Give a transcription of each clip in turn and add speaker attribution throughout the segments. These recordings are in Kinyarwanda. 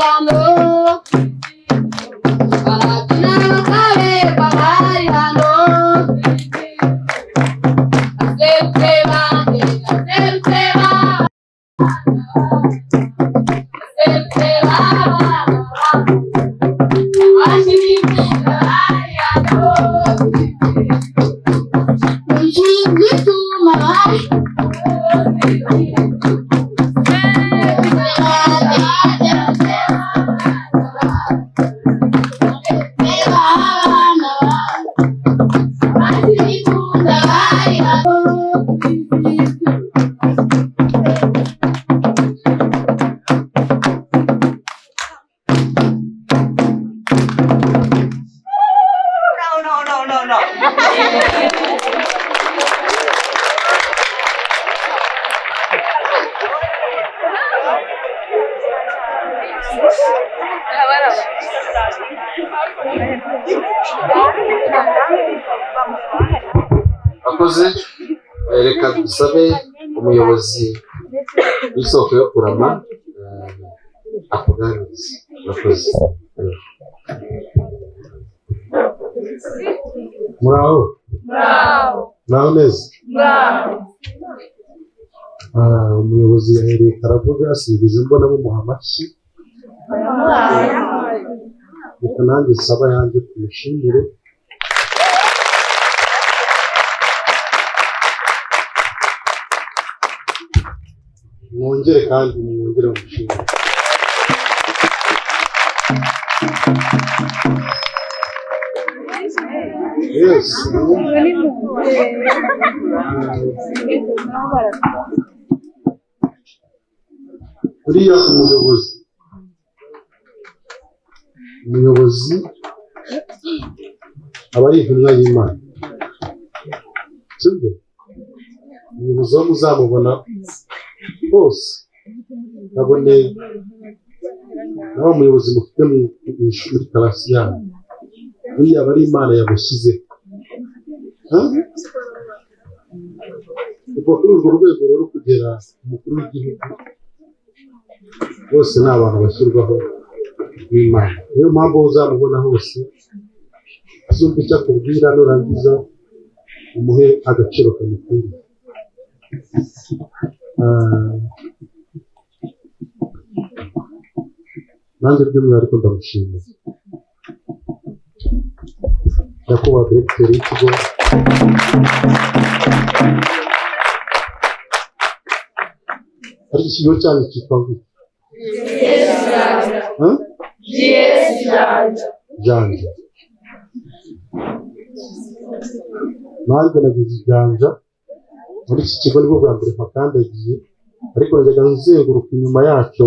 Speaker 1: hano, barabyina bakaberwa bari hano. Baserutse bande, baserutse ba, baserutse baba, abashyigikiye bari hano. Gituma bari.
Speaker 2: No, no, no, no, no.
Speaker 3: Akoze. Reka dusabe umuyobozi w'isoko yo kurama akuganirize. Urakoze.
Speaker 4: Muraho, muraho neza. Umuyobozi yahereye karavuga, sinigeze mbona mumuha amashyi. Reka nanjye nsaba yanjye tumushimire. Mwongere kandi mwongere mushimire. Yes. Uriya umuyobozi aba ari intumwa y'Imana, sibyo? Umuyobozi wo muzamubona hose, nabone nawe umuyobozi mufite muri karasi yanyu, buriya aba ari Imana yamushyizeho. Kuva kuri urwo rwego rero kugera umukuru w'igihugu, bose ni abantu bashyirwaho n'Imana. Niyo mpamvu uzamubona hose uzumva icyo akubwira, nurangiza umuhe agaciro kamukwiriye. Nanjye by'umwihariko ndamushimira nyakubahwa diregiteri w'ikigo. Ariko ikigo cyanyu cyitwa ngo iki? Huh? Janja. Nanjye nagize ijanja muri iki kigo, nibwo bwa mbere mpakandagiye, ariko najyaga nzenguruka inyuma yacyo,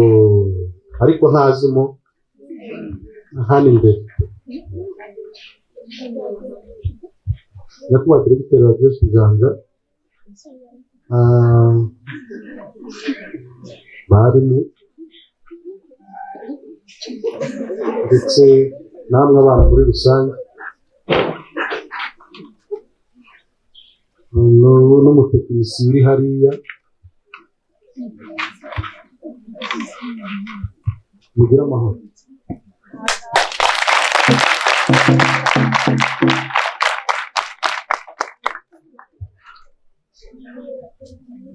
Speaker 4: ariko ntazimo hano imbere. Nyakubahwa diregiteri wa GS Janja, barimu ndetse namwe abana muri rusange, n'umutekinisiye uri hariya, mugire amahoro.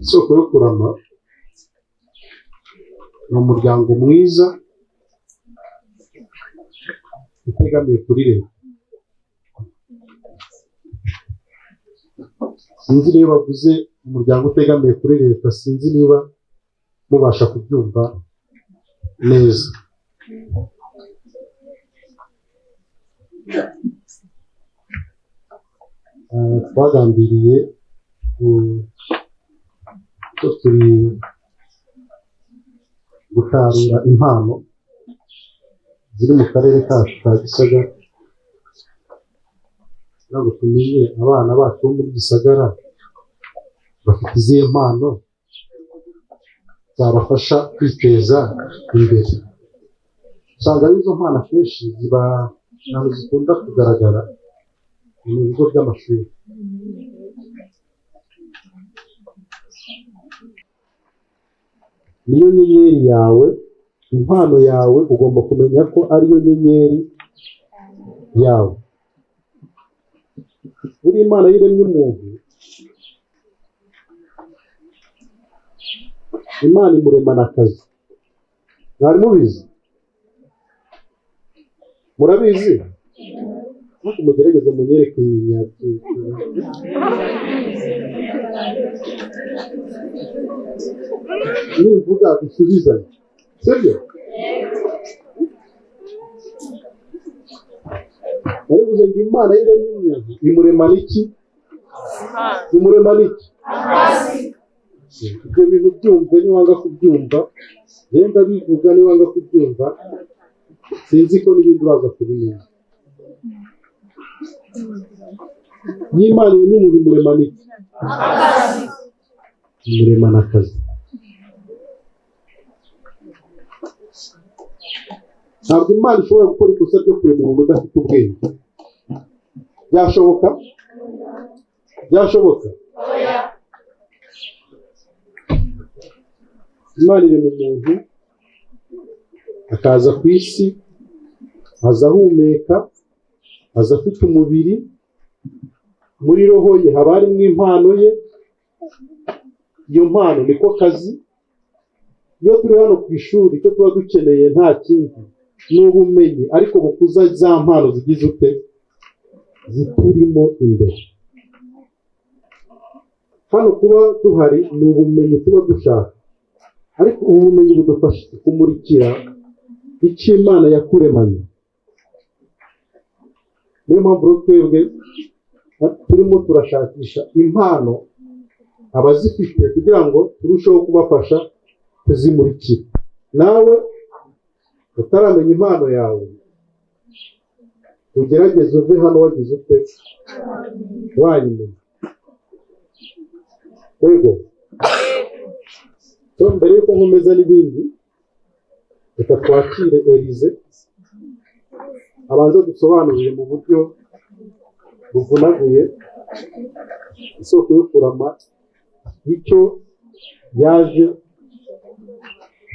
Speaker 4: Isoko yo kurama ni umuryango mwiza utegamiye kuri leta. Sinzi niba bavuze umuryango utegamiye kuri leta, sinzi niba mubasha kubyumva neza. Twagambiriye ko turi gusarura impano ziri mu karere kacu ka Gisagara, kugira ngo tumenye abana bacu bo muri Gisagara bafite izihe mpano zabafasha kwiteza imbere. Usanga ari izo mpano akenshi ziba ahantu zikunda kugaragara mu bigo by'amashuri. Niyo nyenyeri yawe Impano yawe ugomba kumenya ko ariyo nyenyeri yawe. Buri Imana yiremye umuntu, Imana imuremana akazi. Mwari mubizi? Murabizi? Ariko mugerageze munyereke iyi. Nimvuga dusubizanye, sibyo? Narivuze ngo Imana yiremye umuntu imuremana iki? Imuremana iki? Ibyo bintu byumve, niwanga kubyumva genda bivuga, niwanga kubyumva sinzi ko n'ibindi uraza kubimenya. Y'Imana iremye umuntu imuremana iki? Imuremana akazi. Ntabwo Imana ishobora gukora ikosa ryo kurema umuntu udafite ubwenge. Byashoboka? Byashoboka? Imana irema umuntu akaza ku isi, aza ahumeka, aza afite umubiri, muri roho ye haba harimo impano ye. Iyo mpano niko kazi. Iyo turi hano ku ishuri icyo tuba dukeneye nta kindi ni ubumenyi, ariko bukuza za mpano zigize ute ziturimo imbere. Hano kuba duhari ni ubumenyi tuba dushaka, ariko ubu bumenyi budufasha kumurikira icyo Imana yakuremanye. Niyo mpamvu rero twebwe turimo turashakisha impano abazifite kugira ngo turusheho kubafasha kuzimurikira. Nawe utaramenya impano yawe, ugerageze uve hano wagize ute wayimenya. Yego, mbere yuko nkomeza n'ibindi, reka twakire Elize abanza dusobanurire mu buryo buvunaguye isoko yo kurama icyo yaje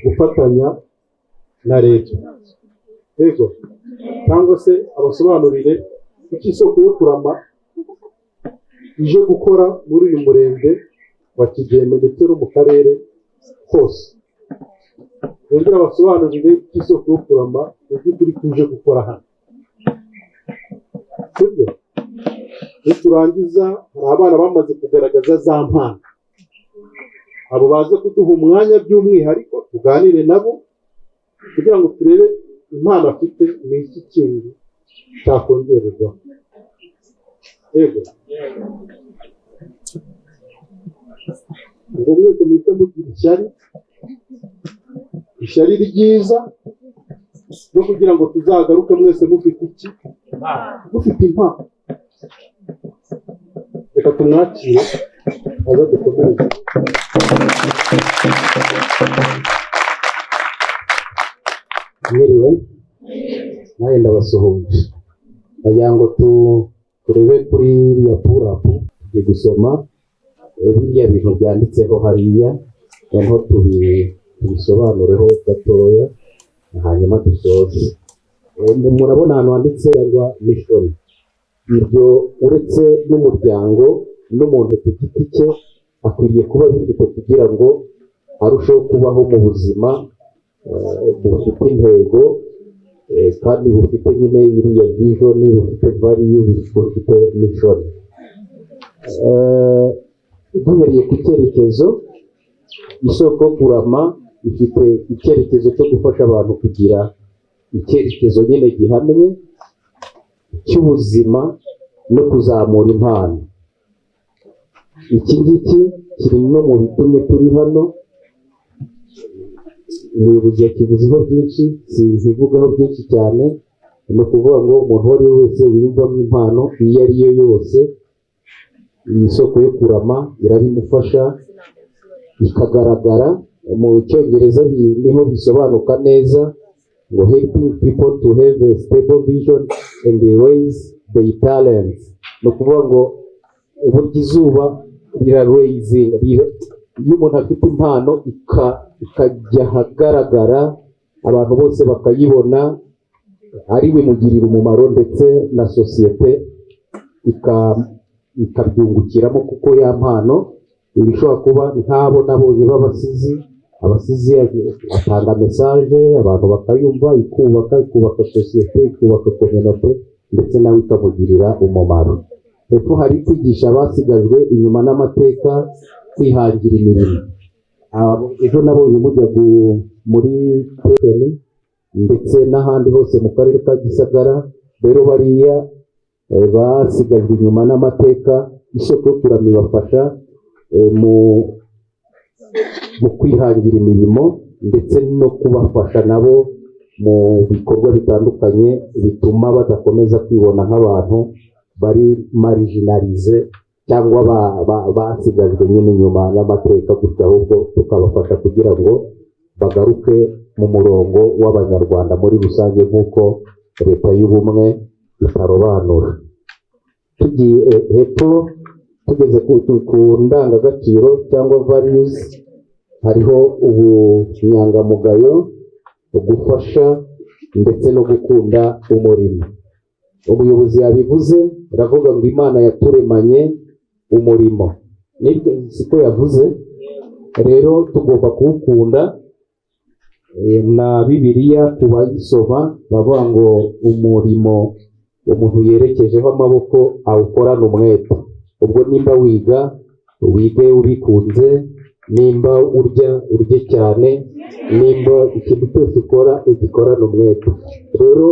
Speaker 4: gufatanya na leta. Yego, cyangwa se abasobanurire icyo isoko yo kurama ije gukora muri uyu murenge wa Kigeme ndetse no mu karere kose. Yongere abasobanurire icyo isoko yo kurama mu by'ukuri tuje gukora hano, sibyo? Niturangiza hari abana bamaze kugaragaza za mpano, abo baze kuduha umwanya by'umwihariko tuganire nabo kugira ngo turebe impano afite ni iki kindi cyakongererwa. Yego, ngo mwese muhite mugira ishyari, ishyari ryiza no kugira ngo tuzagaruke mwese mufite iki? Mufite impano. Reka tumwakire aza dukomereze.
Speaker 5: Mwiriwe, nawe ndabasuhuje. Ndagira ngo turebe kuri iriya purapu tugiye gusoma biriya bintu byanditseho hariya, noneho tubisobanureho gatoya hanyuma dusoze. Murabona ahantu handitse ngo mission. Ibyo uretse n'umuryango n'umuntu ku giti cye akwiriye kuba bifite kugira ngo arusheho kubaho mu buzima bufite intego, kandi bufite nyine iriya vision, bufite value, bufite mission. Duhereye ku cyerekezo, isoko kurama ifite icyerekezo cyo gufasha abantu kugira icyerekezo nyine gihamye cy'ubuzima no kuzamura impano. Iki ngiki kiri no mu bitumye turi hano. Umuyobozi yakivuzeho byinshi, sinzivugaho byinshi cyane. Ni ukuvuga ngo umuntu uwo ari we wese wiyumvamo impano iyo ari yo yose, iyi soko yo kurama irabimufasha ikagaragara. Mu cyongereza niho bisobanuka neza ngo helping people to have a stable vision and raise their talents. Ni ukuvuga ngo burya izuba rira raising, iyo umuntu afite impano ikajya ahagaragara. abantu bose bakayibona, ari bimugirira umumaro ndetse na sosiyete ikabyungukiramo, kuko ya mpano ibishobora kuba nk'abo nabonye b'abasizi. Abasizi atanga message, abantu bakayumva, ikubaka sosiyete, ikubaka communauté, ndetse nawe ikamugirira umumaro. Hepfo hari kwigisha abasigajwe inyuma n'amateka kwihangira imirimo. Ejo nabonye mujya muri Tetoni ndetse n'ahandi hose mu karere ka Gisagara. Rero bariya basigajwe inyuma n'amateka, Isoko yo Kurama ibafasha mu kwihangira imirimo ndetse no kubafasha nabo mu bikorwa bitandukanye bituma badakomeza kwibona nk'abantu bari marginalisés cyangwa basigajwe nyine inyuma n'amateka gutya, ahubwo tukabafasha kugira ngo bagaruke mu murongo w'Abanyarwanda muri rusange, nk'uko Leta y'Ubumwe itarobanura. Tugiye hepfo, tugeze ku ndangagaciro cyangwa values, hariho ubunyangamugayo, gufasha ndetse no gukunda umurimo. Umuyobozi yabivuze, aravuga ngo Imana yaturemanye umurimo. Nibyo, siko yavuze? Rero tugomba kuwukunda. Na Bibiliya ku bayisoma bavuga ngo umurimo umuntu yerekejeho amaboko awukorana umwete. Ubwo nimba wiga, wige ubikunze; nimba urya, urye cyane; nimba ikintu cyose ukora, ugikorane umwete. Rero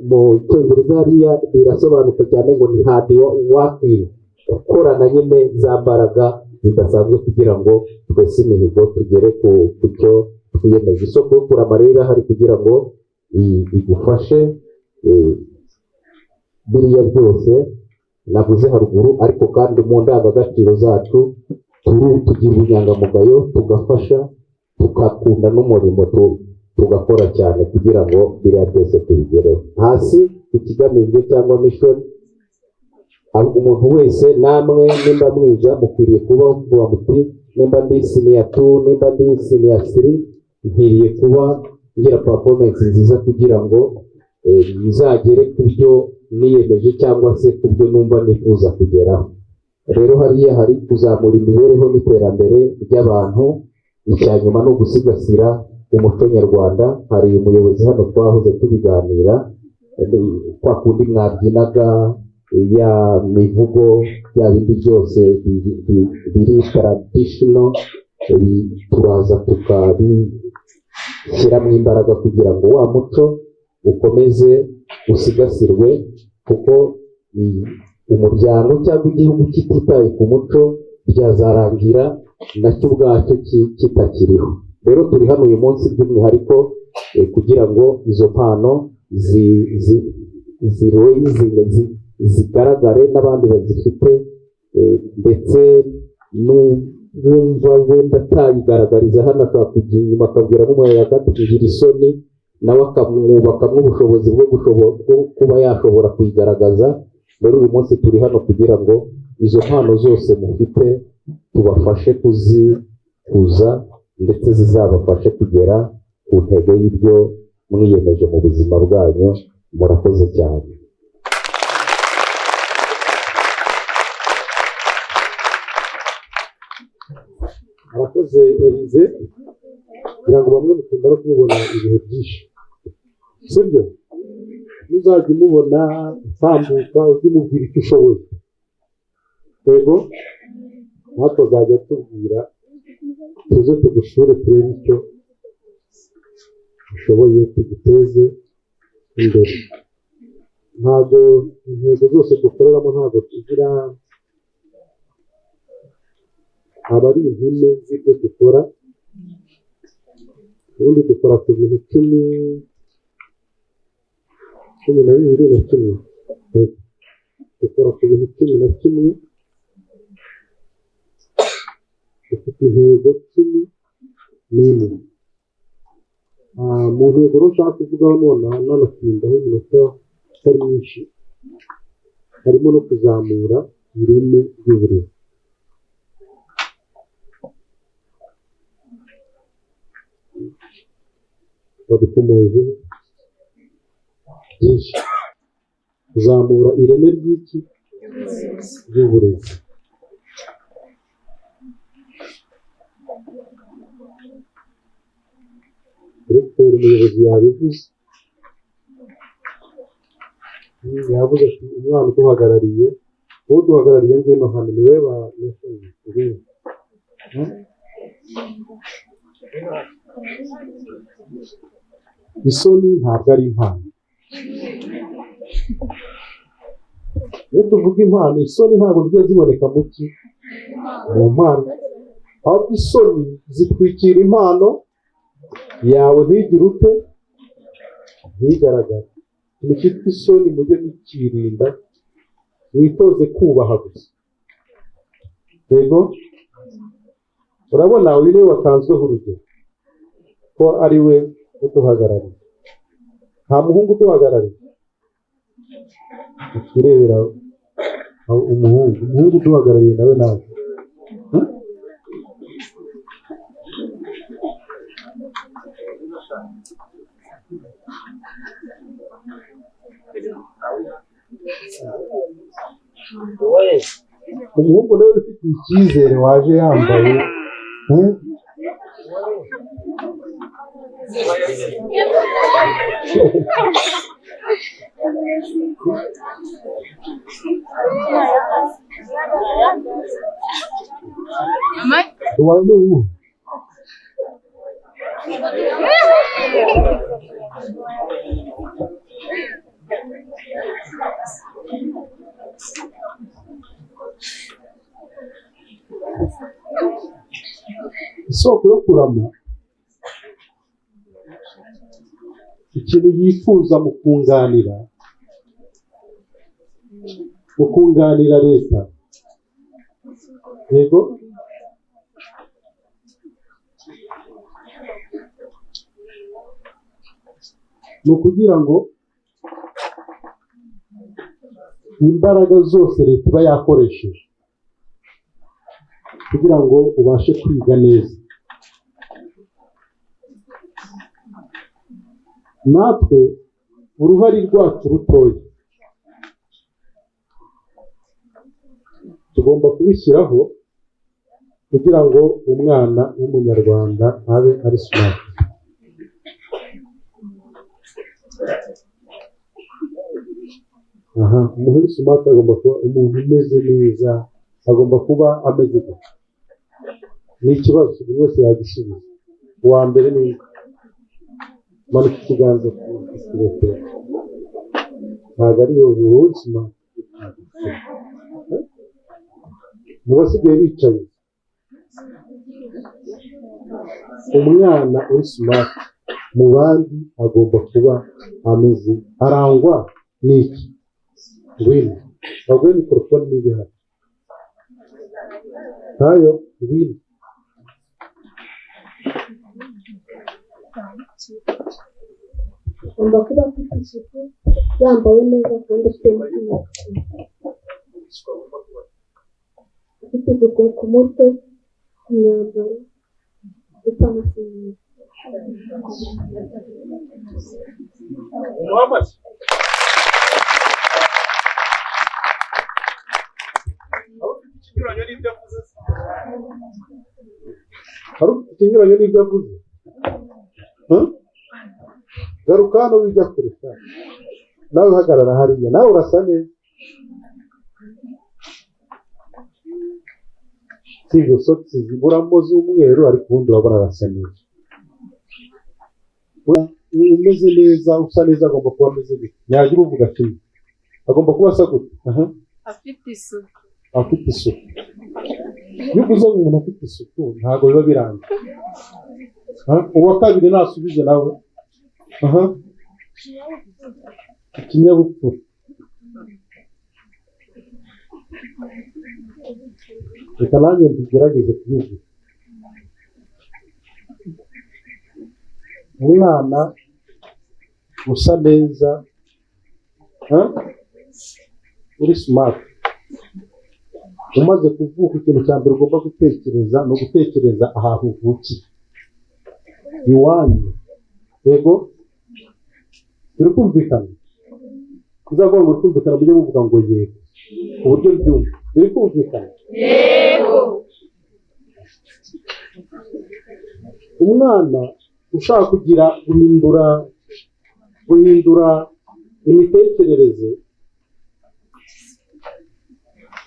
Speaker 5: mu Cyongereza hariya birasobanuka cyane ngo ni hard working, gukorana nyine za mbaraga zidasanzwe kugira ngo twese imihigo, tugere ku cyo twiyemeje. Isoko yo Kurama rero irahari kugira ngo igufashe biriya byose navuze haruguru. Ariko kandi mu ndangagaciro zacu tugira ubunyangamugayo, tugafasha, tugakunda n'umurimo, tugakora cyane kugira ngo biriya byose tubigereho. Hasi ku kigamijwe cyangwa mission, umuntu wese, namwe nimba mwiga, mukwiriye kuba muvuga muti: "Nimba ndi senior 2, nimba ndi senior 3, nkwiriye kuba ngira performance nziza kugira ngo nzagere ku byo niyemeje cyangwa se ku byo numva nifuza kugeraho." Rero hariya hari kuzamura imibereho n'iterambere ry'abantu. Icya nyuma ni ugusigasira umuco nyarwanda. Hari umuyobozi hano twahoze tubiganira, kwa kundi mwabyinaga ya mivugo, bya bindi byose biri traditional, turaza tukabishyiramo imbaraga kugira ngo wa muco ukomeze usigasirwe, kuko umuryango cyangwa igihugu kititaye ku muco byazarangira nacyo ubwacyo kitakiriho. Rero turi hano uyu munsi by'umwihariko kugira ngo izo mpano zigaragare n'abandi bazifite, ndetse n'uwumva wenda atayigaragariza hano ashobora kujya inyuma akabwira nk'umuyaga ati: "Ngira isoni", nawe akamwubakamo ubushobozi bwo kuba yashobora kuyigaragaza. Rero uyu munsi turi hano kugira ngo izo mpano zose mufite tubafashe kuzikuza, ndetse zizabafashe kugera ku ntego y'ibyo mwiyemeje mu buzima bwanyu. Murakoze cyane.
Speaker 4: Arakoze Elize. Kugira ngo bamwe mukunda no kumubona ibihe byinshi, sibyo? Nuzajya umubona utambuka, ujye umubwira icyo ushoboye. Yego, natwe azajya atubwira, tuze tugusure, turebe icyo ushoboye, tuguteze imbere. Ntabwo intego zose dukoreramo, ntabwo tugira aba ari impine z'ibyo dukora. Ubundi dukora ku bintu 12 na 10. Yego. Dukora ku bintu 11, dufite intego 11. Mu ntego rero nshaka kuvugaho nonaha, nanatindaho iminota itari myinshi, harimo no kuzamura ireme ry'uburezi. Wabikomojeho byinshi. Kuzamura ireme ry'iki? Ry'uburezi. Direkiteri umuyobozi yabivuze, yavuze ati umwana uduhagarariye, uduhagarariye ngwino hano, ni we ngwino. Isoni ntabwo ari impano. Iyo tuvuga impano, isoni ntabwo zijya ziboneka mu ki? Mu mpano. Ahubwo isoni zitwikira impano yawe ntigire ute? Ntigaragare. Ikintu cyitwa isoni mujye mukirinda, mwitoze kubaha gusa. Yego, urabona uyu niwe watanzweho urugero ko ari we uduhagarariye. Nta muhungu uduhagarariye, turebera umuhungu uduhagarariye nawe nawe. Umuhungu nawe ufite icyizere waje yambaye Isoko yo kurama, ikintu yifuza mu kunganira leta. Yego, ni ukugira ngo imbaraga zose leta iba yakoresheje kugira ngo ubashe kwiga neza, natwe uruhare rwacu rutoya tugomba kubishyiraho kugira ngo umwana w'umunyarwanda abe ari smart. Aha, umuntu uri smart agomba kuba umuntu umeze neza, agomba kuba ameze gutya. Ni ikibazo buri wese yagisubiza. Uwa mbere ni manuka ikiganza ku kirekire, ntabwo ari wowe smart. Mu basigaye bicaye, umwana uri smart mu bandi agomba kuba ameze, arangwa n'iki? Ngwino baguhe mikorofone niba ihari. Ntayo, ngwino.
Speaker 6: Agomba kuba afite isuku, yambaye neza kandi afite umutima. Afite isuku ku mutwe, ku myambaro ndetse n'amasengesho.
Speaker 4: Hari ufite ikinyuranyo n'ibyo avuze? Garuka hano wijya kure cyane, nawe uhagarara hariya, nawe urasa neza. Si ibyo sogisi ziburamo z'umweru, ariko ubundi urabona arasa neza. Umeze neza, usa neza, agomba kuba ameze gute? Ntiyagira uvuga kimwe, agomba kuba asa gute?
Speaker 7: Afite isuku.
Speaker 4: Afite isuku. Iyo uvuze ngo umuntu afite isuku ntabwo biba birangiye. Uwa kabiri nasubize nawe. Ikinyabupfura. Reka nanjye mbigerageze kubivuga. Umwana usa neza, uri smart, umaze kuvuka, ikintu cya mbere ugomba gutekereza ni ugutekereza ahantu uvukiye, iwanyu. Yego, turi kumvikana. Uzavuga ngo uri kumvikana, mujye muvuga ngo yego ku buryo byumva. Biri kumvikana?
Speaker 1: Yego.
Speaker 4: Umwana ushaka kugira guhindura imitekerereze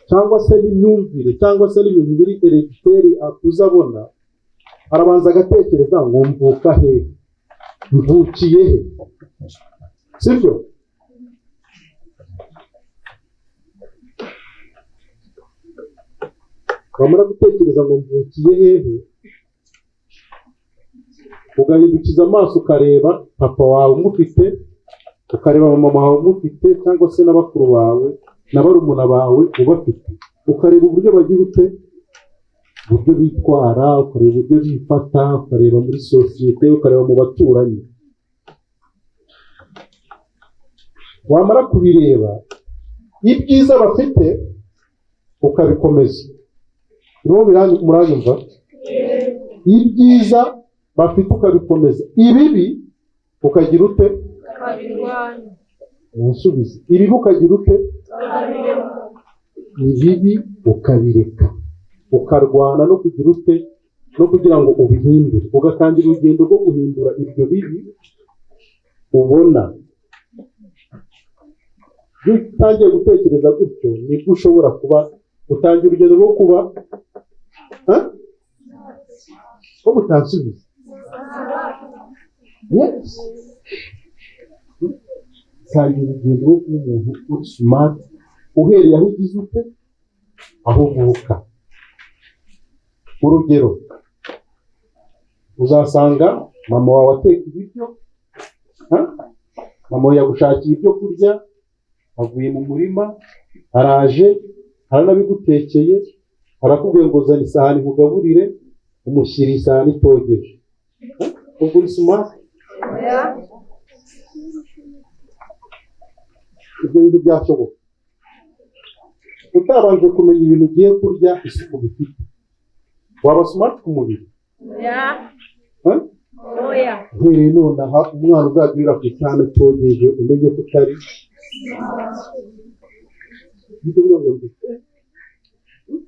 Speaker 4: cyangwa se n'imyumvire cyangwa se n'ibintu biri héréditaire akuze abona, arabanza agatekereza ngo mvuka hehe, mvukiye he, sibyo? Wamara gutekereza ngo mvukiye hehe, ugahindukiza amaso ukareba papa wawe umufite, ukareba mama wawe umufite, cyangwa se na bakuru bawe na barumuna bawe ubafite, ukareba uburyo bagira ute, uburyo bitwara, ukareba uburyo bifata, ukareba muri sosiyete, ukareba mu baturanyi. Wamara kubireba, ibyiza bafite ukabikomeza. Niho muranyumva? Ibyiza bafite ukabikomeza, ibibi ukagira ute? Unsubize. Ibibi ukagira ute? Ibibi ukabireka, ukarwana no kugira ute, no kugira ngo ubihindure, ugatangira urugendo rwo guhindura ibyo bibi ubona. Iyo utangiye gutekereza gutyo, nibwo ushobora kuba utangira urugendo rwo kuba ko mutansubiza. Yes, utangira urugendo rwo kuba umuntu uri smart uhereye aho ugize ute, aho uvuka. Urugero, uzasanga mama wawe ateka ibiryo, mama wawe yagushakiye ibyo kurya, avuye mu murima araje aranabigutekeye, arakubwiye ngo zana isahani nkugaburire, umushyira isahani itogeje. Ubwo uri smart? Ibyo bintu byashoboka utabanje kumenya ibintu ugiye kurya isuku bifite? Waba smart ku mubiri? Uhereye nonaha, umwana uzagurira ku isahani itogeje, umenye ko utari uvuga ngo ndi.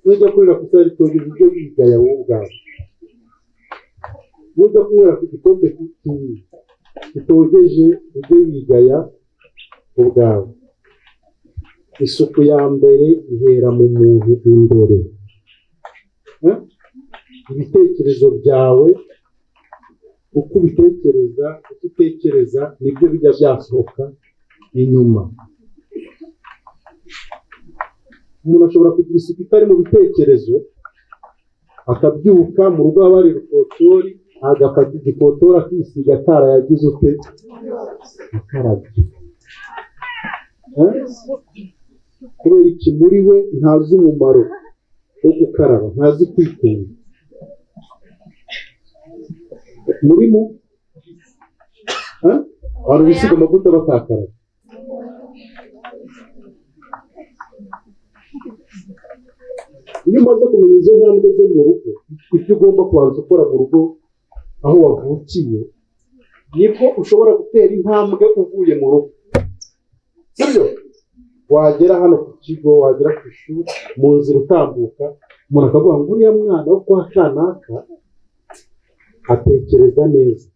Speaker 4: Nujya kurira ku isahani itogeje, ujye wigaya wowe ubwawe. Nujya kunywera ku gikombe kitogeje, ujye wigaya ubwawe. Isuku ya mbere ihera mu muntu imbere. Ibitekerezo byawe, uko ubitekereza, uko utekereza, nibyo bijya byasohoka inyuma. Umuntu ashobora kugira isuku itari mu bitekerezo, akabyuka mu rugo haba hari urukotori, agafata igikotori akisiga atarayagize ute, akarabye. Kubera iki? Muri we ntazi umumaro wo gukaraba, ntazi kwikunda. Murimo abantu bisiga amavuta batakaraba. Iyo umaze kumenya izo ntambwe zo mu rugo, ibyo ugomba kubanza ukora mu rugo aho wavukiye, nibwo ushobora gutera intambwe uvuye mu rugo, sibyo? Wagera hano ku kigo, wagera ku ishuri, mu nzira utambuka, umuntu akavuga ngo uriya mwana wo kwa kanaka atekereza neza.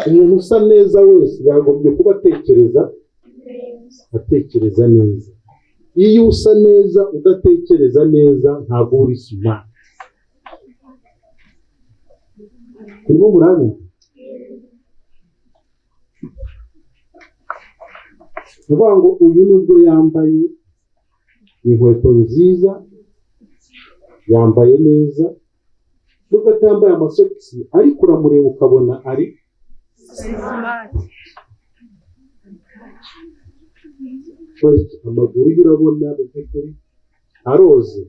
Speaker 4: Umuntu usa neza wese yagombye kuba atekereza neza. Iyo usa neza udatekereza neza, ntabwo uri smart. Urimo muranyumva? Ni ukuvuga ngo uyu nubwo yambaye inkweto nziza, yambaye neza, nubwo atambaye amasogisi, ariko uramureba ukabona ari
Speaker 7: Smart.
Speaker 4: Amaguru ye urabona mu by'ukuri aroze,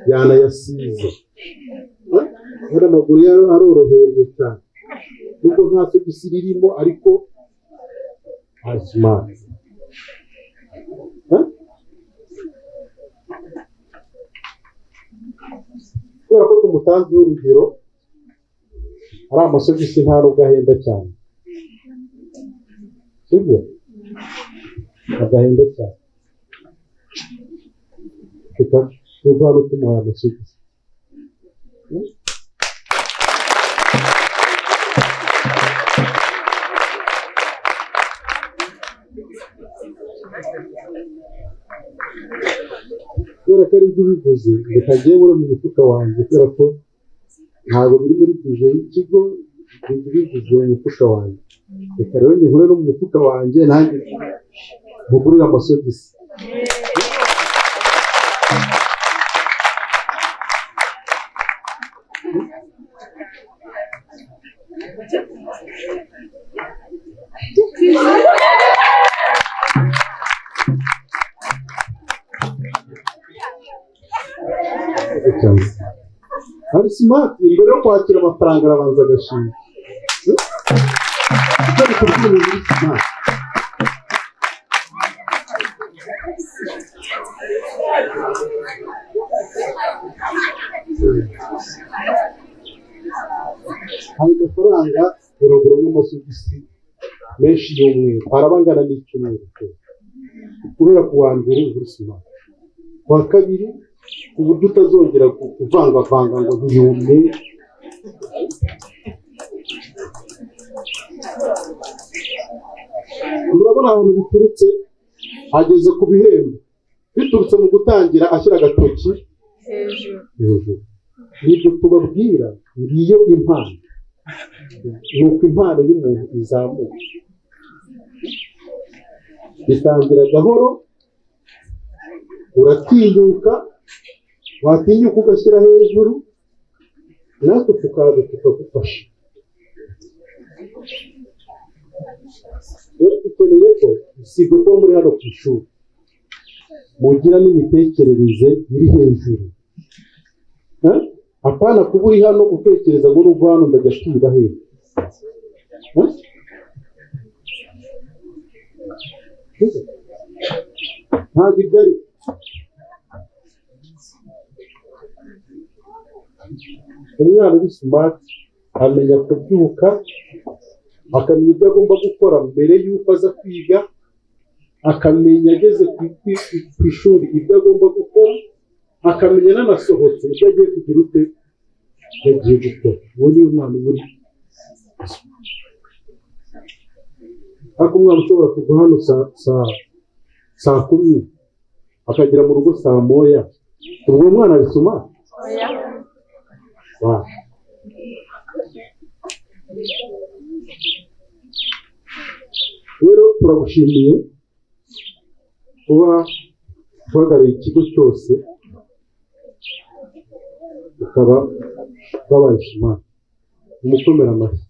Speaker 4: yanayasize. Urabona amaguru ye arorohereye cyane, nubwo nta sogisi ririmo, ariko ari smart. Kubera ko tumutanzeho urugero, Ari amasogisi nta nubwo ahenda cyane, sibyo? Agahenda cyane. Reka tuve hano tumuhaye amasogisi. Kubera ko ari ibyo ubivuze, reka njyewe muri mu mufuka wanjye, kubera ko ntabwo biri muri bije y'ikigo, ibyo bivuze mu mufuka wanjye. Reka rero njye nkure no mu mufuka wanjye, nanjye mugurire amasogisi. Ari smart, imbere yo kwakira amafaranga arabanza agashima. Icyo bikubwira ni uri smart. Ayo mafaranga uraguramo amasogisi menshi y'umweru, araba angana n'icyumweru cyose. Guhera ku wa mbere uri smart, ku wa kabiri ku buryo utazongera kuvangavanga ngo ntiyumye. Murabona ahantu biturutse, ageze ku bihembo biturutse mu gutangira ashyira agatoki hejuru. Nibyo tubabwira, ngiyo impano, ni uko impano y'umuntu izamuka, bitangira gahoro, uratinyuka, watinyuka ugashyira hejuru, natwe tukaza tukagufasha. Rero dukeneye ko usibye kuba muri hano ku ishuri, mugira n'imitekerereze iri hejuru. Apana kuba uri hano utekereza ngo nubwo hano ndajya kwiba hehe. Ntabwo ibyo ari. Umwana uri smart amenya kubyuka, akamenya ibyo agomba gukora mbere y'uko aza kwiga, akamenya ageze ku ishuri ibyo agomba gukora, akamenya n'anasohotse ibyo agiye kugira ute yagiye gukora. Uwo ni umwana uri. Ariko umwana ushobora kuva hano saa 10 akagera mu rugo saa 1, ubwo mwana ari smart? Rero turagushimiye kuba uhagarariye ikigo cyose, ukaba wabaye smart. Umukomera amashyi.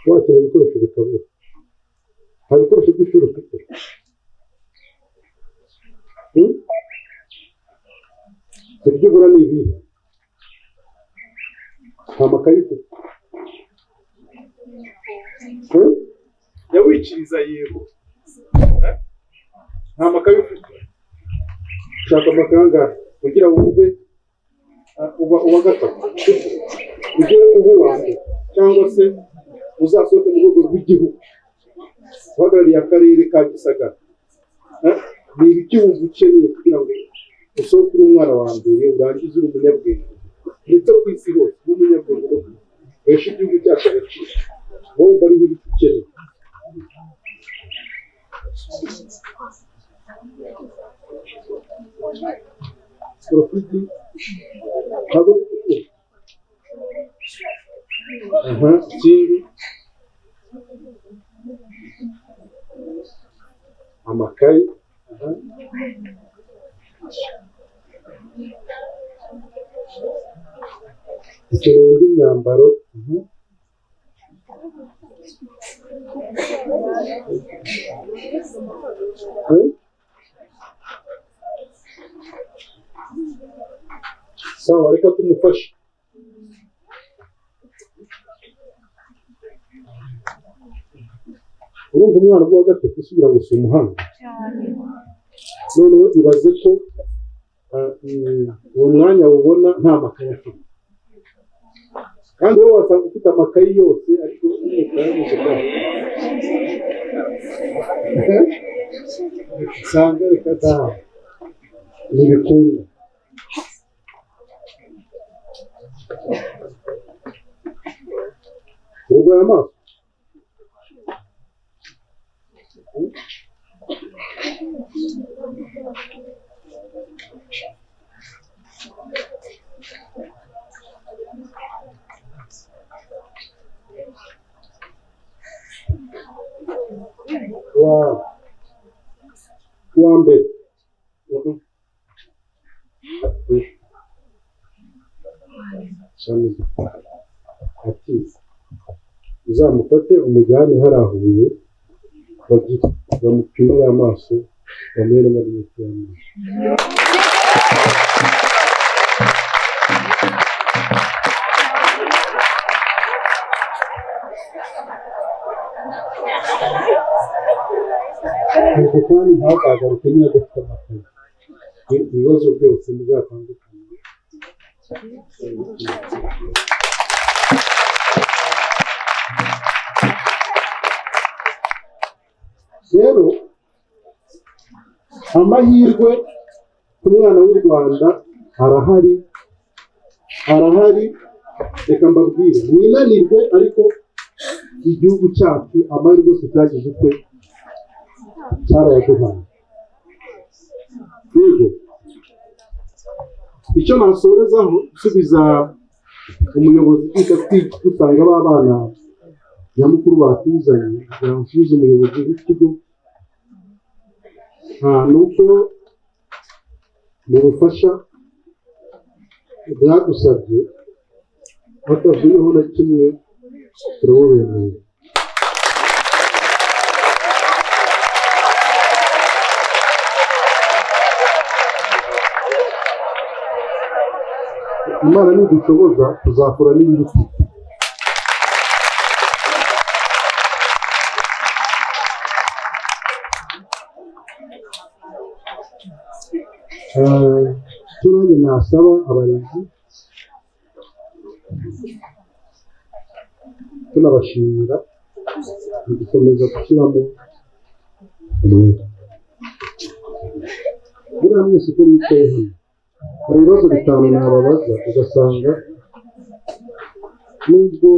Speaker 4: Wakenera ibikoresho bikabura. Hari ibikoresho by'ishuri ufite? Ibyo ugura ni ibihe? Nta makayi ufite? Yawikiriza yego. Nta makayi ufite? Ushaka amakayi angahe kugira wumve uba gatatu, ujye uba uwa mbere, cyangwa se uzasohoke mu rwego rw'igihugu uhagarariye akarere ka Gisagara. Ni ibiki wumva ukeneye kugira ngo usohoke uri umwana wa mbere, urangize uri umunyabwenge, ndetse ku isi hose uri umunyabwenge no uheshe igihugu cyacu agaciro? Wumva ari ibiki ukeneye? Profiti ntabwo ndi kukumva. Ikindi amakayi. Ukeneye indi myambaro. Sawa, reka tumufashe. Urumva umwana wa gatatu usubira ngo si umuhanga. Noneho ibaze ko uwo mwanya ubona nta makayi afite, kandi wowe wasanga ufite amakayi yose ariko usanga reka da ntibikunda. Urwaye amaso? Wa mbere ati uzamufate umujyane harahuye bamupime y'amaso bamuhe n'amarinete y'amaso. Nuko kandi ntazagaruke niba adafite amakaye. Ibibazo byose muzatandukanye. Rero amahirwe ku mwana w'u Rwanda arahari, arahari. Reka mbabwire, mwinanirwe, ariko igihugu cyacu amahirwe yose cyagize ukwe cyarayaduhaye. Yego, icyo nasorezaho gusubiza umuyobozi twita dusanga b'abana nyamukuru batuzanye, kugira ngo nsubize umuyobozi w'ikigo, ni uko mu bufasha bwadusabye hatavuyeho na kimwe turabubemereye. Imana nidushoboza tuzakora n'ibiruta. Icyo nanjye nasaba abarezi, tunabashimira mu gukomeza gushyiramo umwete. Buriya mwese uko mwicaye hano hari ibibazo bitanu nababaza, ugasanga nubwo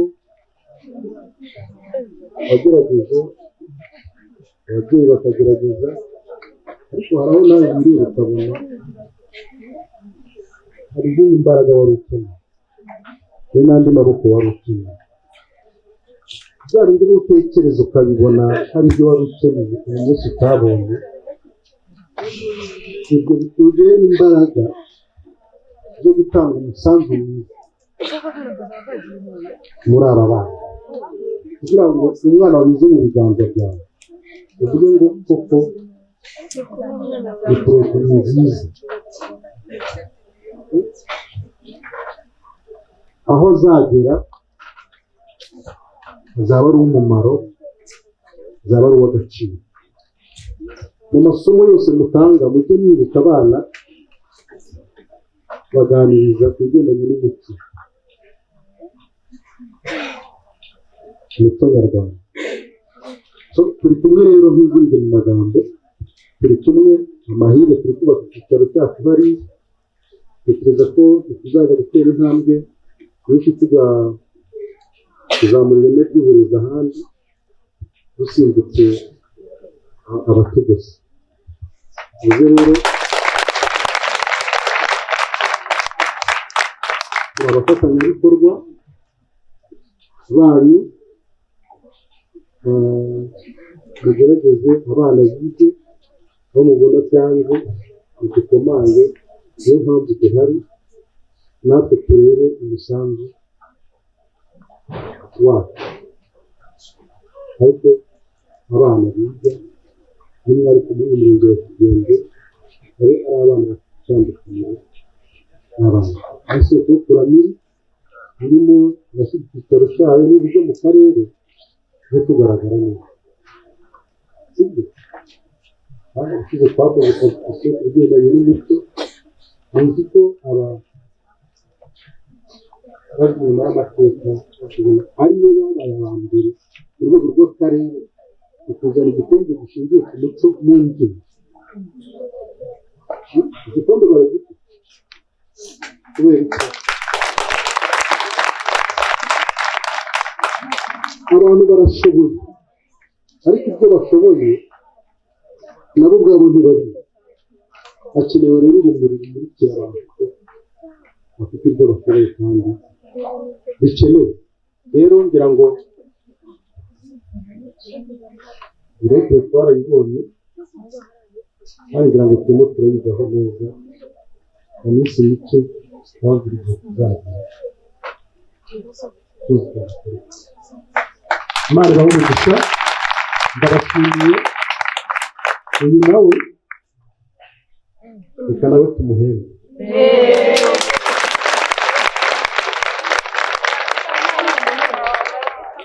Speaker 4: wagerageje, ababyeyi bakagerageza, ariko hari aho nawe wireba ukabona hari izindi mbaraga wari ukeneye, hari n'andi maboko wari ukeneye. Bya bindi utekereza ukabibona hari ibyo wari ukeneye uyu munsi utabonye, ibyo bitugera imbaraga zo gutanga umusanzu mwiza muri aba bana, kugira ngo umwana wanyuze mu biganza byawe uvuge ngo koko ni porogaramu nziza, aho azagera azaba ari uw'umumaro, azaba ari uw'agaciro. Mu masomo yose mutanga mujye mwibuka abana baganiriza ku bigendanye n'umuco, umuco nyarwanda. Turi kumwe rero nk'izindi mu magambo, turi kumwe amahirwe, turi kubaka icyicaro cyacu hariya. Tekereza ko tuzajya gutera intambwe nyinshi tujya kuzamura ireme ry'uburezi ahandi, dusimbutse abatugose. Bivuze rero turi abafatanyabikorwa banyu, mugerageze abana bige, aho mubona byanze mudukomange, niyo mpamvu duhari, natwe turebe umusanzu wacu. Ariko abana biga nimwe ariko muri murenge wa Kigembe ari abana batandukanye n'abana. Isoko yo kuramira irimo irashyira icyicaro cyayo n'uburyo mu karere byo kugaragara neza. Sibyo? Kandi ushize twakoze competition ku bigendanye n'umuco. Muzi ko aba bari inyuma y'amateka aribo babaye aba mbere mu rwego rw'akarere mu kuzana igikombe gishingiye ku muco mu mbyino. Igikombe baragifite kubera iki? Abantu barashoboye, ariko ibyo bashoboye nabo ubwabo ntibabizi. Hakenewe rero urumuri rumurikira abantu ko bafite ibyo bashoboye kandi bikenewe. Rero ngira ngo irebye twarayibonye, kandi ngira ngo turimo turayigaho neza. Mu minsi mike twabwira igihe tuzagira tuzakora. Imana ibahe umugisha, ndabashimiye. Uyu nawe reka nawe tumuhembe.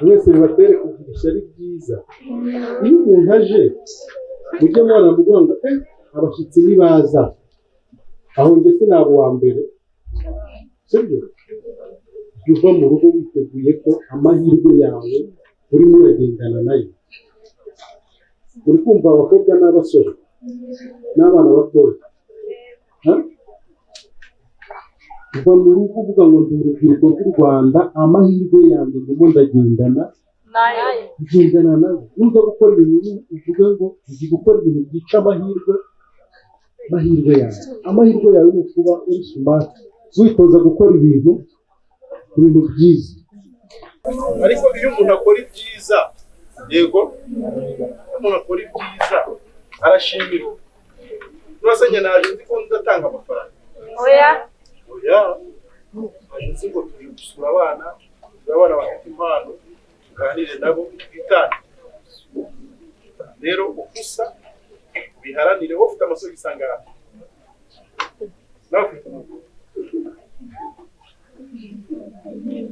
Speaker 4: Mwese bibatere kugira ishyari ryiza. Iyo umuntu aje, mujye muhora muvuga ngo abashyitsi nibaza, aho njye sinaba uwa mbere, sibyo? Jya uva mu rugo witeguye ko amahirwe yawe urimo uragendana nayo. Uri kumva abakobwa n'abasore n'abana batoya, uva mu rugo uvuga ngo ndi urubyiruko rw'u Rwanda, amahirwe yanjye ndimo ndagendana ngendana nawe. Nujya gukora ibintu uvuga ngo uzi gukora ibintu byica amahirwe yawe. Amahirwe yawe ni ukuba uri smart, witoza gukora ibintu byiza.
Speaker 8: Ariko iyo umuntu akora ibyiza, yego, iyo umuntu akora ibyiza arashimirwa. Nurasenya naje nzi ko ndatanga amafaranga.
Speaker 7: Oya.
Speaker 8: Oya. Naje nzi ngo tuje gusura abana, abana bafite impano, tuganire nabo, twitane. Rero ukusa biharanire, wowe ufite amasogisi angahe? Nawe ufite umugore.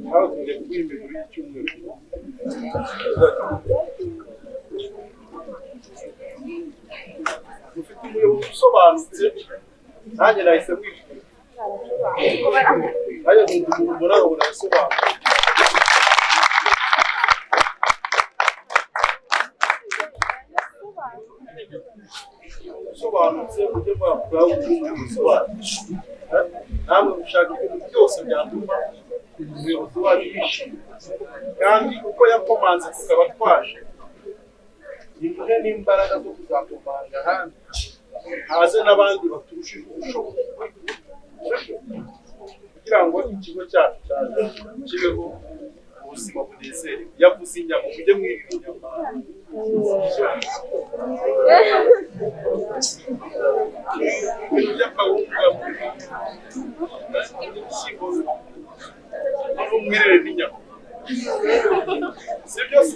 Speaker 8: Nawe tugiye kuguha imiguru y'icyumweru. Ufite umuyobozi usobanutse, nanjye nahise mwishyura. Nanjye nkunda umuntu mbona nkabona arasobanutse. Usobanutse mujye mwakura umuyobozi wacu. Namwe mushaka ibintu byose byatuma umuyobozi wacu yishima. Kandi uko yakomanze tukaba twaje, nimuhe n'imbaraga zo kuzakomanga ahandi, haze n'abandi baturushije ubushobozi, kugira ngo ikigo cyacu cyaje kibeho ubuzima bunezerewe. Yavuze inyama, mujye mwirira inyama. Ibintu by'akawunga, ibishyimbo, noneho mwirire n'inyama, si byo se?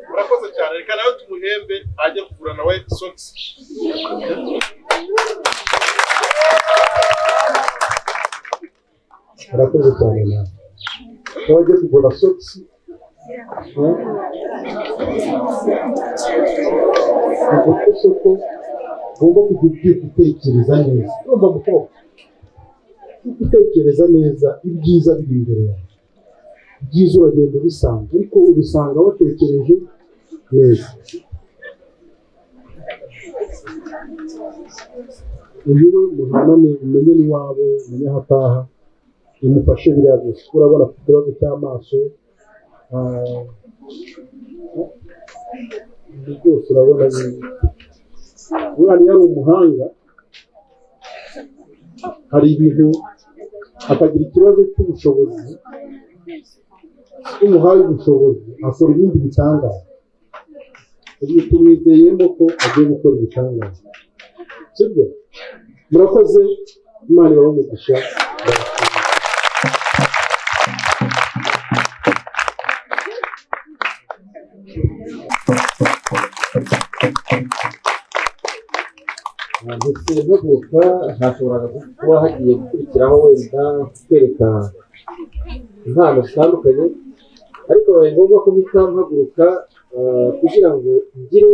Speaker 8: Murakoze cyane, reka nawe tumuhembe ajye kugura nawe sogisi.
Speaker 4: Murakoze cyane nawe. Nawe ajye kugura sogisi. Ni soko ugomba kujya ubyuka utekereza neza. Urumva mukobwa, utekereza neza ibyiza biri imbere yawe. Ibyiza uragenda ubisanga, ariko ubisanga watekereje neza. Uyu we muhanane, umenye n'iwabo, umenye aho ataha, umufashe biriya byose. Urabona afite ikibazo cy'amaso, ibi byose urabona umwana iyo ari umuhanga hari ibintu akagira ikibazo cy'ubushobozi, umuhaye ubushobozi akora ibindi bitangaza. Ubu tumwizeyemo ko agiye gukora ibitangaza, sibyo? Murakoze, Imana ibahe umugisha.
Speaker 5: Ndetse bavuka hashoboraga kuba hagiye gukurikiraho wenda kwereka impano zitandukanye, Ariko bibaye ngombwa ko mpita mpaguruka kugira ngo ngire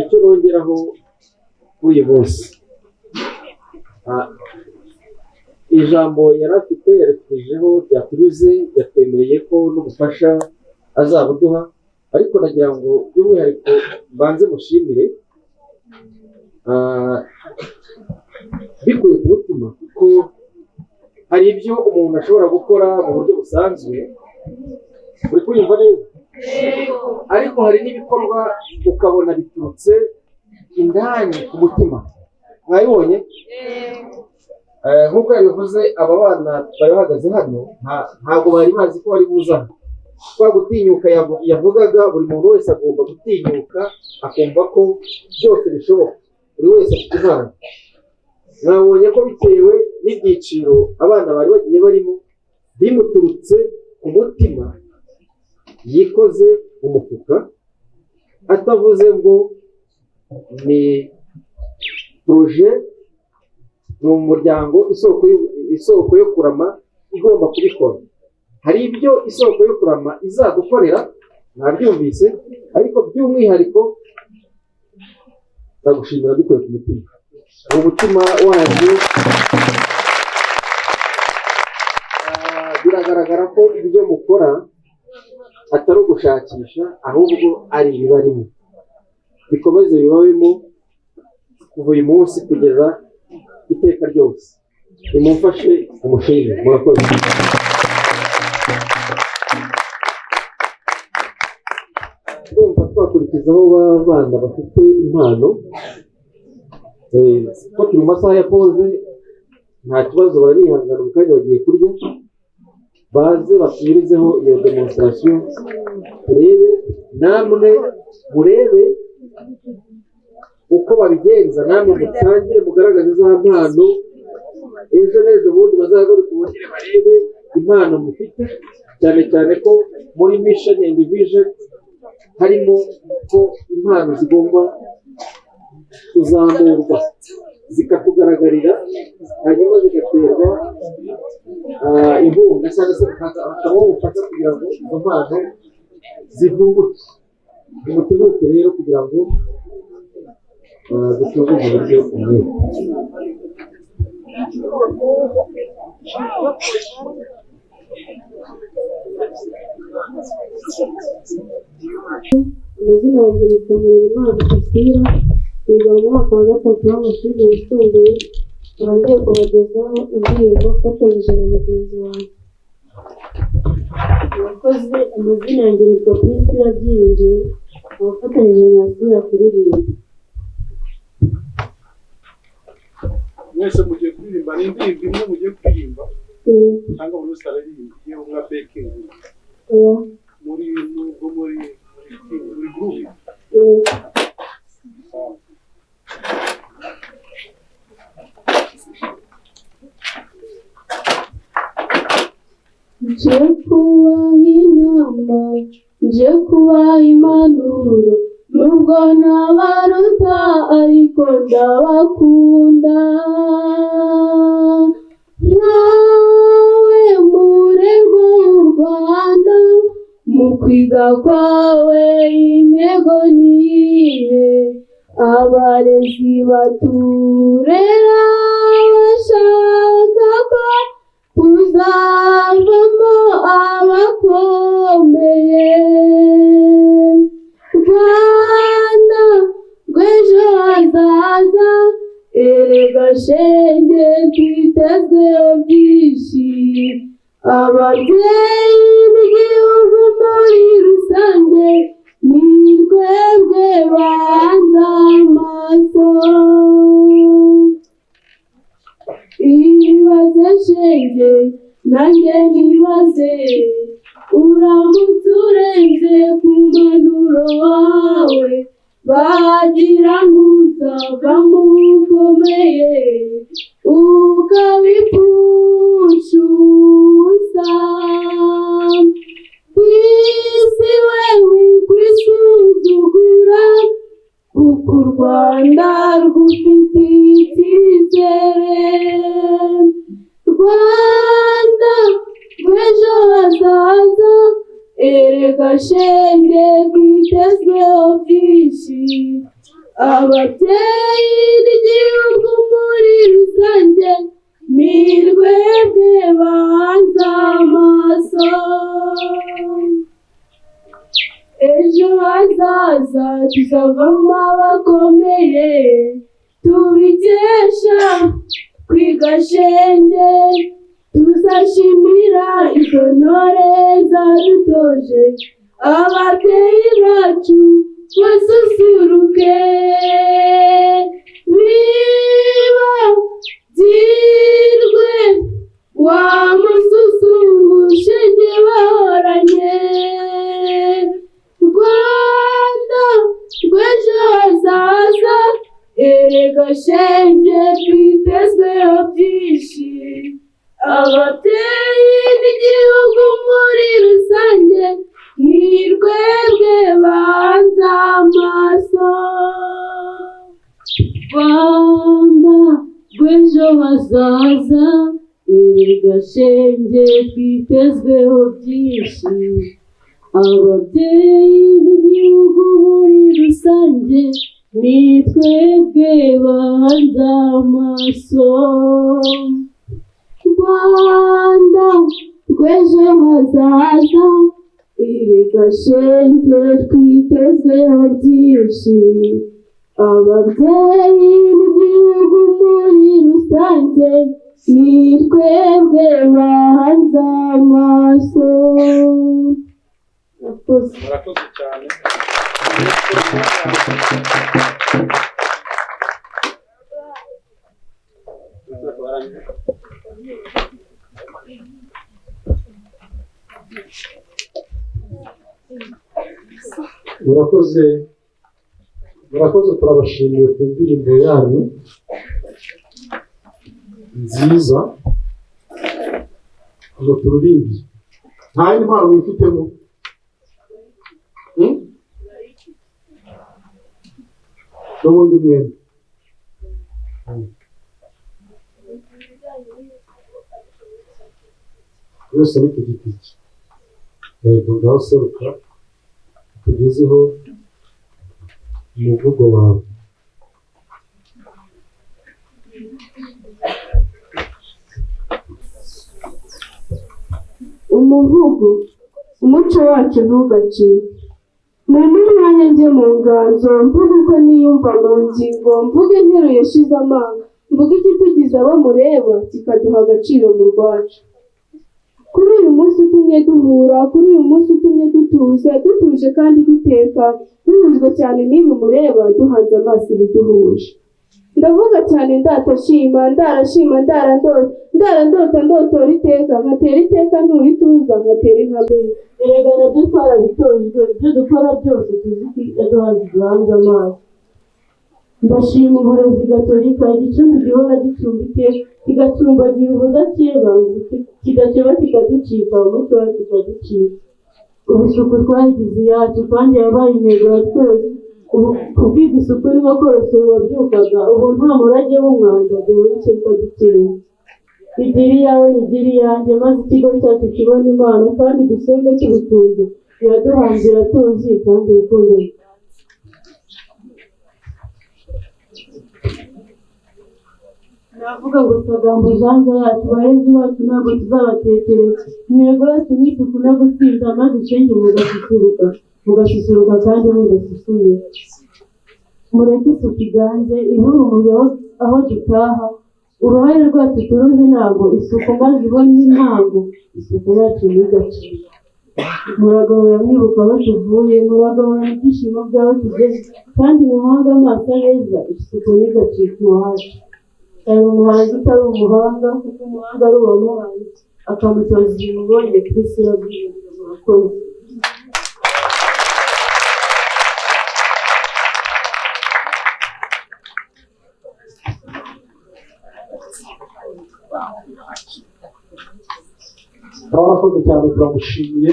Speaker 5: icyo nongeraho kuri uyu munsi. Ijambo yari afite yaritugejejeho ryakunyuze, yatwemereye ko n'ubufasha azabuduha, ariko nagira ngo by'umwihariko mbanze mushimire bikuye ku mutima, kuko hari ibyo umuntu ashobora gukora mu buryo busanzwe, uri kunyumva neza, ariko hari n'ibikorwa ukabona biturutse indani ku mutima. Mwabibonye? Nk'uko yabivuze, aba bana bari bahagaze hano ntabwo bari bazi ko bari buza hano. Kwa gutinyuka yavugaga, buri muntu wese agomba gutinyuka akumva ko byose bishoboka, buri wese afite impano. Mwabonye ko bitewe n'ibyiciro abana bari bagiye barimo, bimuturutse ku mutima, yikoze mu mufuka, atavuze ngo ni projet, ni umuryango isoko yo kurama igomba kubikora. Hari ibyo isoko yo kurama izadukorera, mwabyumvise, ariko by'umwihariko ndagushimira bikuye ku mutima. Umutima wanyu biragaragara ko ibyo mukora atari ugushakisha, ahubwo ari ibibarimo. Bikomeze bibabemo kuva uyu munsi kugeza iteka ryose. Nimumfashe umushimire. Murakoze. Ndumva twakurikizaho bana bafite impano, ko turi mu masaha ya pause, nta kibazo, bararihangana mu kanya bagiye kurya, baze basubirizeho iyo demonstration, turebe namwe murebe uko babigenza, namwe mutangire mugaragaze za mpano, ejo n'ejo bundi bazagaruke bongere barebe impano mufite, cyane cyane ko muri mission and vision harimo ko impano zigomba kuzamurwa zikatugaragarira, hanyuma zigaterwa inkunga cyangwa se hakabaho ubufasha kugira ngo izo mpano zivunguke. Nimuteguke rero kugira ngo ducunge mu buryo bumwe.
Speaker 6: Amazina yanjye nitwa Harerimana Priscilla, niga mu mwaka wa 3 w'amashuri yisumbuye, nkaba ngiye kubagezaho indirimbo mfatanyije na mugenzi wanjye. Murakoze. Amazina yanjye nitwa Priscilla Byiringiro, nkaba mfatanyije na Asira kuririmba.
Speaker 8: Mwese mugiye kuririmba, ni indirimbo imwe mugiye kuririmba cyangwa buri wese araririmba iyo umwe abekinga muri nubwo muri muri group?
Speaker 6: Nje kubaha inama, nje kubaha impanuro, nubwo ntabaruta ariko ndabakunda. Nkawe murerwa w'u Rwanda, mu kwiga kwawe intego ni iyihe? Abarezi baturera bashaka ko tuzavamo abakomeye. Rwanda rw'ejo hazaza, erega shenge twitezweho byinshi. Ababyeyi b'igihugu muri rusange, ni twebwe banze amaso. Ibaze shenge nanjye nibaze, uramutse urenze ku mpanuro wawe, bagira ngo uzavamo ukomeye, ukabipfusha ubusa. Isi we wikwisuzugura, kuko u Rwanda rwufitiye icyizere. Rwanda rw'ejo hazaza, Erega shenge twitezweho byinshi, ababyeyi n'igihugu muri rusange, ni rwebwe bahanze amaso. Ejo hazaza tuzavamo abakomeye, tubikesha kwiga shenge, tuzashimira izo ntore zadutoje, ababyeyi bacu basusuruke, bibagirwe wa mususu shenge bahoranye. Rwanda rw'ejo hazaza, erega shenge twitezweho byinshi, ababyeyi n'igihugu muri rusange, ni rwebwe bahanze amaso. Rwanda rw'ejo hazaza, erega shenge twitezweho byinshi, ababyeyi n'igihugu muri rusange, ni twebwe bahanze amaso. Rwanda rw'ejo hazaza, erega shenge twitezweho byinshi, ababyeyi n'igihugu muri rusange, ni twebwe bahanze amaso.
Speaker 8: Murakoze cyane.
Speaker 4: Murakoze, murakoze, turabashimiye ku ndirimbo yanyu nziza ngo tururimbye. Nta yindi mpano mwifitemo? N'ubundi mwembi yose ni ku giti cye. Yego, ngaho seruka tugezeho umuvugo wawe.
Speaker 6: Umuvugo, umuco wacu ntugacike. Mumpe umwanya njye mu nganzo, mvuge uko niyumva mu ngingo, mvuge interuro yashize amanga, mvuge ikitugize abo mureba kikaduha agaciro mu rwacu. Kuri uyu munsi utumye duhura, kuri uyu munsi utumye dutuza, dutuje kandi duteka, duhujwe cyane n'ibi mureba, duhanze amaso ibiduhuje. Ndavuga cyane ndatashima, ndarashima, ndarandota, ndarandota ndotora iteka, nkatera iteka nturituza, nkatera intambwe.
Speaker 9: Erega nabyo twarabitojwe, ibyo dukora byose tuzi ko yaduhanze duhanze amaso. Ndashima uburezi gatolika, igicumbi gihora gicumba iteka, kigacumbagira ubudakeba, kidakeba kikaducika, umuco wacu ukaducika. Ubu isuku twayigize iyacu kandi yabaye intego ya twese. Ubu kubwiga isuku ni nko korosora uwabyukaga, ubu nta murage w'umwanda duhora dukeye. Igira iyawe ntigira iyanjye, maze ikigo cyacu kibone Imana kandi dusenge tubikunze, iraduhanze iratuzi kandi urukundo. Navuga ngo sagambo janja yacu, barezi bacu ntabwo tuzabatekereza. Intego yacu ni isuku no gutsinda, maze ishenge mugasusuruka, mugasusuruka kandi mudasusuye. Mureke isuku iganze, ibure umuriro aho dutaha, uruhare rwacu turuhe ntabwo, isuku maze ibone intango, isuku yacu ntigacike. Muragahora mwibuka aho tuvuye, muragahora ibyishimo by'aho tugeze, kandi muhange amaso aheza, isuku ntigacike iwacu. Hari umuhanzi utari umuhanga, kuko umuhanga ari uwamuhanze, akamutoza ibimubonye ku isi yabwirinze. Murakoze.
Speaker 4: Murakoze cyane, turamushimiye.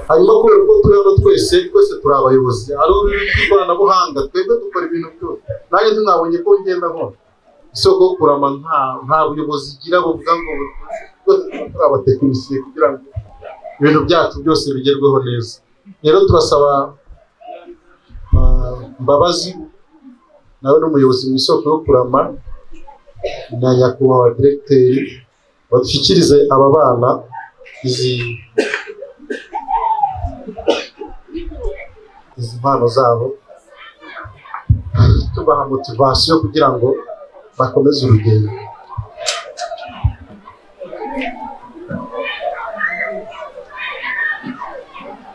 Speaker 3: Hanyuma kubera ko turi hano twese, twese turi abayobozi, ari ururimi rw'ikoranabuhanga, twebwe dukora ibintu byose. Nanjye tumwabonye ko ngenda nkora isoko yo kurama, nta buyobozi igira buvuga ngo twese tuba turi abatekinisiye kugira ngo ibintu byacu byose bigerweho neza. Rero turasaba Mbabazi, nawe n'umuyobozi mu Isoko yo Kurama, na nyakubahwa diregiteri, badushyikirize aba bana izi mpano zabo, tubaha motivation kugira ngo bakomeze urugendo.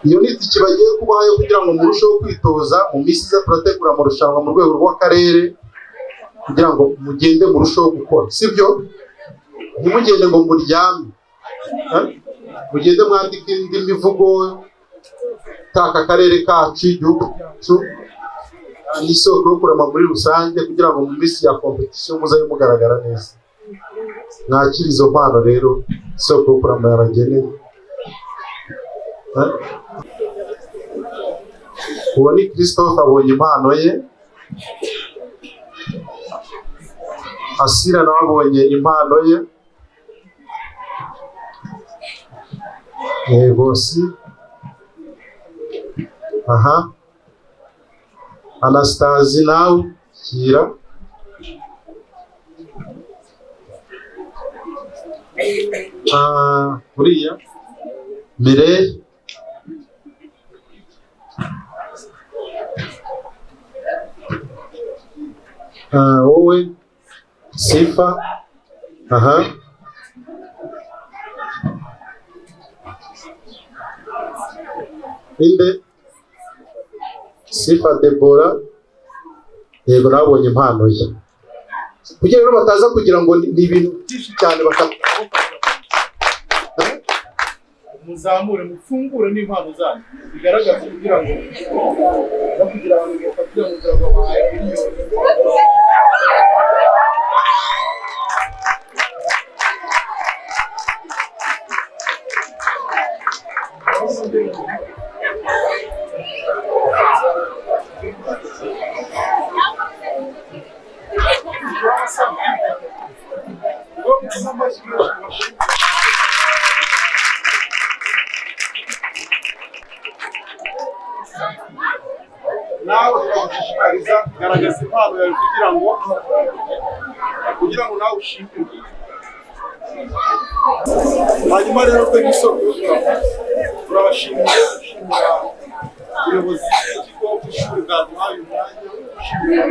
Speaker 3: Iyo ni itike bagiye kubaha yo kugira ngo murusheho kwitoza. Mu minsi iza turategura amarushanwa mu rwego rw'akarere kugira ngo mugende murusheho gukora, sibyo? Ntimugende ngo muryame, mugende mwandike indi mivugo itaka akarere kacu, igihugu cyacu n'Isoko yo Kurama muri rusange, kugira ngo mu minsi ya competition muzabe mugaragara neza. Mwakire izo mpano rero Isoko yo Kurama yabageneye. Uwo ni Christophe, abonye impano ye. Asira nawe abonye impano ye. Yego si aha. Anastasi nawe kira. Uriya Mireille, wowe Sifa, aha, inde Sifa Debora, yego nabonye impano ye. Kugira rero bataza kugira ngo ni ibintu byinshi cyane
Speaker 8: muzamure mufungure n'impano zanyu bigaragaza, kugira ngo no kugira ngo bafatire mu nzira babahaye miliyoni. Nawe turagushishikariza, garagaza impano yawe kugira ngo nawe ushimirwe. Hanyuma rero twe nk'Isoko yo Kurama turabashimiye, dushimira ubuyobozi bw'ikigo bw'ishuri bwaduhaye umwanya, dushimira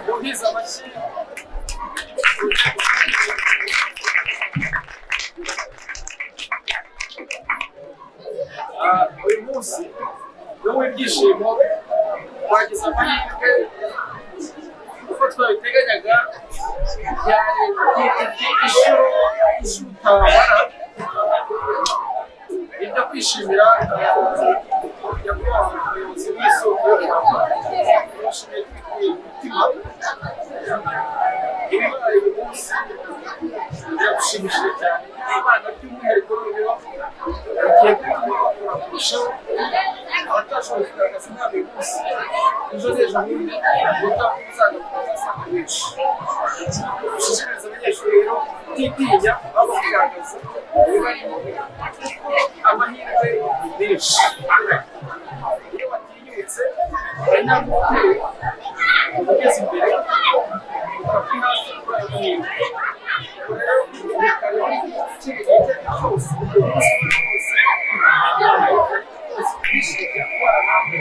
Speaker 10: Muhiza amashyi. Uyu munsi ni uw'ibyishimo, twagize amahirwe uko twabiteganyaga, byari inshuro utabara ibyo kwishimira. Nyakubahwa umuyobozi w'Isoko yo Kurama, turashimiye tubikuye ku mutima. Ibibaye uyu munsi biradushimishije cyane, abana by'umwihariko noneho bagiye gutuma bakura kurushaho. Abatashoboye kugaragaza impano uyu munsi, ejo n'ejo bundi ubutaha uzagaruka uzasanga benshi. Dushishikariza abanyeshuri rero kutitinya, aho kugaragaza ibibarimo, kuko amahirwe ni menshi. Iyo watinyutse hari intambwe uteye ugeze imbere, ukava hasi kuri ayo mahirwe. Ubwo rero reka rero icyo ari cyo cyose, umunsi wose twishimira kubana namwe.